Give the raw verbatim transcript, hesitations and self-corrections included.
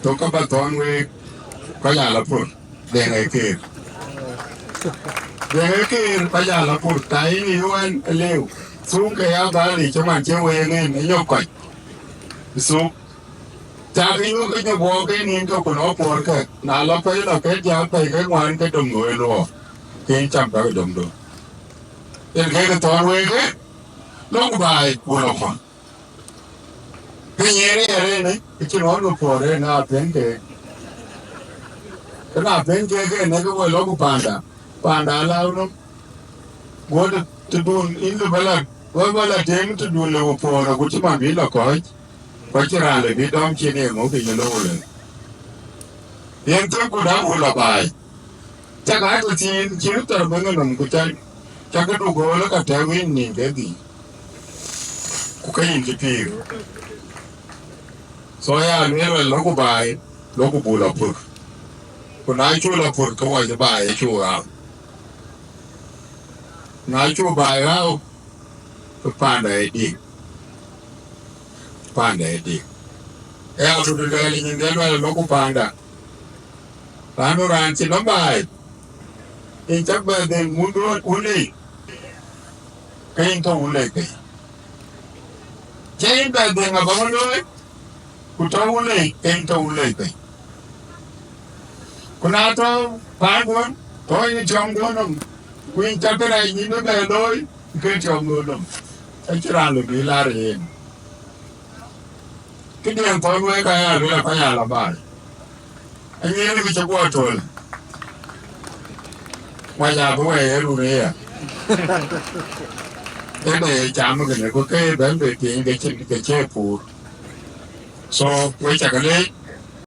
Tök ka ba thɔ̈n week, kɔc aa la pur, Deŋ ë Keer. Deŋ ë Keer, kɔc aa la pur, ta yïn ë U N ë lëu. Thuk ke ya dhal yic cï man cï week en ë nyop kɔc. Thuk. Cak yök ke nyop wɔɔk ke nïn ke ku lɔ puɔɔr ke. Na lɔ pɛ̈i lɔ ke diäk pɛ̈i ke ŋuan ke dom ë luɔɔk. Ke yïn cam ka ke domdu. Yen ke ke thɔ̈n week ke, lok baai ku lɔ kuɔn. Ke nyiɛɛr ë yɛn ënë, ke cïn ɣɔn ke puɔ̈r ënë a piɛ̈n ke. Ke na piɛ̈n ke ke ënë ke wël lɔ ku panda, panda alau nɔm. Go të, tëdun yïn lë bä la, bä, bä la tiɛŋ tëdun lë ku puɔ̈r, ku cï man bï la kɔ̈ɔ̈c, ku acïn raan lë bï dɔm cin ë ŋö ke yïn lɔ wël. Yen thök ku däk ku la baai. Cak aa tɔ thiin cï thar bï ŋö nɔm ku cak, cak du gööl ka tɛ̈ɛ̈u yïn nïn ke dhïc, ku ke yïn cï pïïr. So ya lueel wɛl lɔ ku baai, lɔ ku bul apur. Ku na cu lɔ pur ke wɔ cï baai acu ɣaau. Na cu baai ɣaau, ke panda ë dik. Panda ë dik. Ee abï lueel nyin de luɛl lɔ ku panda. Raan raan cï nɔm baai, yïn cak bɛ dhëŋ wun duɔ̈t wun lei, ke yïn tɔ wun lei pei. Cï yïn bɛ dhëŋ abä ŋö looi, ku tɔ wun lei, ke yïn tɔ wun lei pei. Ku na tɔ paanduɔ̈n, tɔ yïn tiɔmduɔ̈n nɔm, ku yïn cak bï rɛɛc yïn bï bɛ looi, ke tiɔmduɔ̈n nɔm. Acïn raan lɔ bï laar yen. Këdiɛ̈n thɔ̈n wek aya luel akɔc ala baai. Anyiɛɛn kë cï guɔ töl. Mac abï wɛɛi ë run ëya. Ënë ye cam kënë ku ke bɛ̈n bei piny ke cïn ke cï puur. So, we cak leec,